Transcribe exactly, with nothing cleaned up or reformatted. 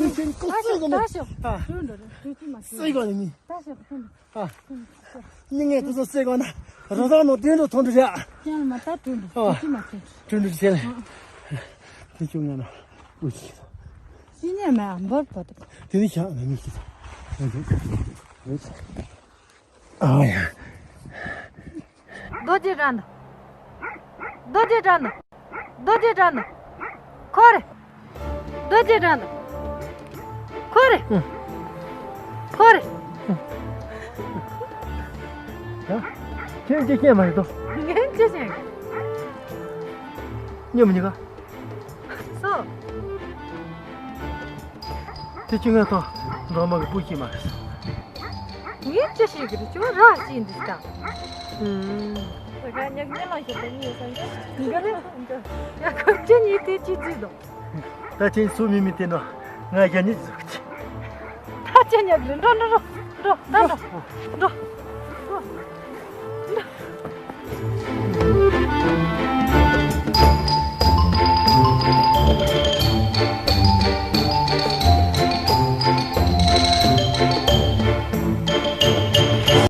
ནི་ཁྱོད་ཀོ་སྲིད་གོ་ནི། ད་ཤོག་ད་ཤོག་ཨ། དུད་འགྲོ་རེད། དུད་ཀྱི་མ་སྲིད་གོ་ནི་མི། ད་ཤོག་ཨ། མི་ངས་དེ་ཚོ་སྲིད་གོ་ན་རོ་ཐང་ནང་དུད་འགྲོ་ཐོན་འགྲོ་རེད། ཡང་མ་ད་དུད་འགྲོ་ཨ། དུད་ཀྱི་མ་སྲིད། དུད་འགྲོ་བྱས་ལ། དེ་ཁྱོད་ང་ན་འུ་ཅི། ཤི་ཉེ་མ་འབོར་པོ་དུ། དེ་ནི་ཤ་ན་མི་ཤི། ཨ་ཡ། རྡོ་རྗེ་དྲན་དང་། རྡོ་རྗེ་དྲན་དང་། རྡོ་རྗེ་དྲན་དང་། ཁོ་རེ། རྡོ་རྗེ་དྲན་དང་། ཁོ་རེ། ཁོ་རེ། ཡ། ཁྱེད་ཅི་ཤེས་མ་རེད་དོ། ངས་ཅི་ཤེས། ཉོ་མི་ཉོ་ག་སོ། དེ་ཅི་ང་ཐོ་འབྲོག་མ་གི་སྤུ་ཤི་མ་རེད། ངས་ཅི་ཞིག་གི་རེད། ཅོ་ར་ཅི་འདི་ལྟ། ཨུམ། ད་ག་ཉག་ཉག་ལ་ཞིག་ཏུ་ངས་སང་ག་ཡ་ཁ་ཅི་ཉིད་དེ་ཅི་ཅི་དང་། ད་ཅི་སུ་མི་མི་དེ་ནོ། ང་ཡ་ཉིད་ཟོ་གི། ད་ཅི་ཉག་རེད། འགྲོ་འགྲོ་འགྲོ་འགྲོ། ད་འགྲོ་འགྲོ་འགྲོ།